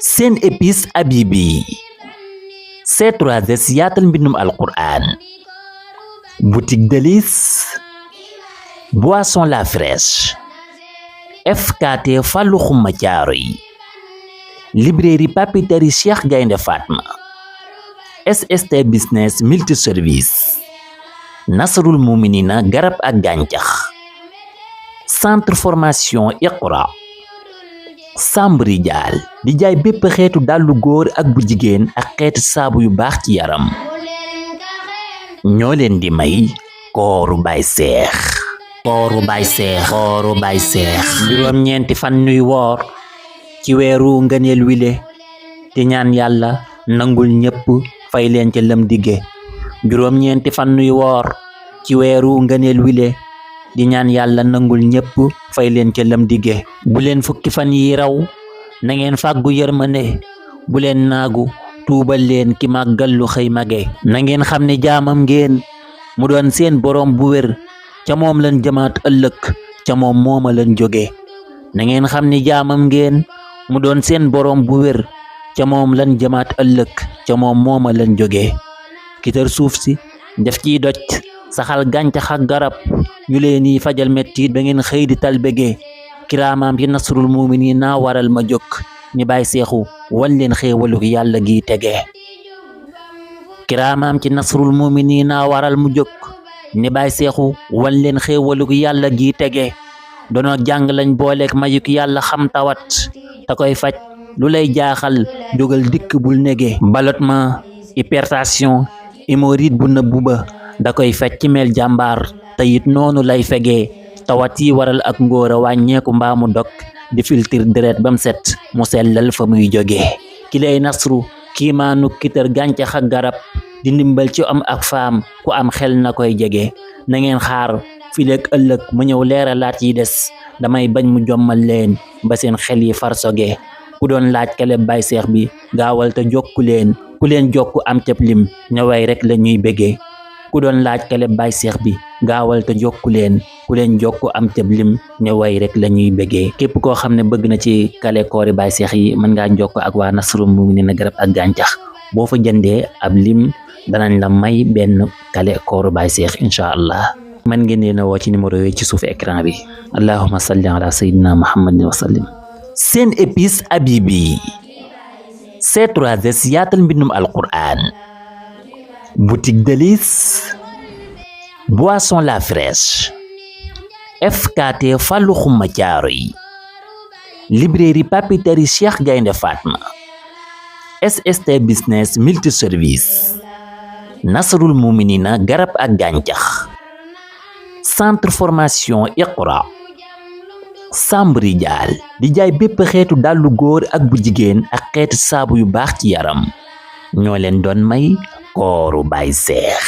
seen épice Habibi C3S yaatal mbindum alquran boutique Délices boisson la fraîche FKT Fallou Xuma Thiaroye librairie papeterie Cheikh Gaynde Fatma SST business multiservice Nasrul Muminina garab ak gàncax centre formation Iqra Sambri Dial di jaay bépp xeetu dàllu góor ak bu jigéen ak xeetu saabu yu baax ci yaram ñoo leen di may kooru Baay Seex juróom ñeenti fan ñuy woor ci weeru ngëneel wile te ñaan yàlla nangul ñépp fay leen ca lam dige juróom ñeenti fan ñuy woor ci weeru ngëneel wile di ñaan yàlla nangul ñépp fay leen ca lam dige bu leen fukki fan yi raw na ngeen fàggu yërmande bu leen naagu tuubal leen ki màggal lu xëy mage na ngeen xam ne jaamam ngeen mu doon seen boroom bu wér ca moom lan jamaat ëllëg ca moom mooma lan jóge na ngeen xam ne jaamam ngeen mu doon seen boroom bu wér ca moom lan jamaat ëllëg ca moom mooma lan jóge kitar suuf si def ciy doj saxal gàncax ak garab yu leen yi fajal metti ba ngeen xëy di talbege kiraamaam ci Nasrul Muminina waral ma jóg ñi Baay Seexu wan leen xéewalu yàlla gi tege kiraamaam ci Nasrul Muminina waral mu jóg ñi Baay Seexu wan leen xéewalu yàlla gi tege doonoo jàng lañ booleek mayuk yàlla xam tawat te koy faj lu lay jaaxal jógal dikk bul nege ballottement hypertension hémorroïde bu nëbbu ba da koy faj ci mel jàmbaar te it noonu lay fegee tawat yi waral ak ngóora wàññeeku mbaamu dog di filtre deret bam set mu sellal fa muy jógee ki lay nasru kiimaanu kitar gàncax ak garab di ndimbal ci am ak faam ku am xel na koy jege na ngeen xaar fileeg ëllëg mu ñëw leeralaat yi des damay bañ mu jommal leen ba seen xel yi far soge ku doon laaj kale Baay Seex bi gaawal te jokku leen ku leen jokku am cëb lim ñëway rek la ñuy bégee ku doon laaj kale Baay Seex bi gaawal te jokku leen ku leen jokku am cëb lim ñëway rek la ñuy bégee képp koo xam ne bëgg na ci kale koori Baay Seex yi mën ngaa jokk ak waa Nasrul Muminina garab ak gàncax boo fa jëndee ab lim danañ la may benn kale kooru Baay Seex incha allah man ngeen leen a woo ci numéro yooyu ci suufu écran bi allahumma salli ala sayyidina muhammadin wa sallim seen épice Habibi C3S yaatal mbindum alquran boutique Délices boisson la fraîche FKT Fallou Xuma Thiaroye librairie papeterie Cheikh Gaynde Fatma SST business multiservice Nasrul Muminina garab ak gàncax centre formation Iqra Sambri Dial di jaay bépp xeetu dàllu góor ak bu jigéen ak xeetu saabu yu baax ci yaram ñoo leen doon may kooru Baay Seex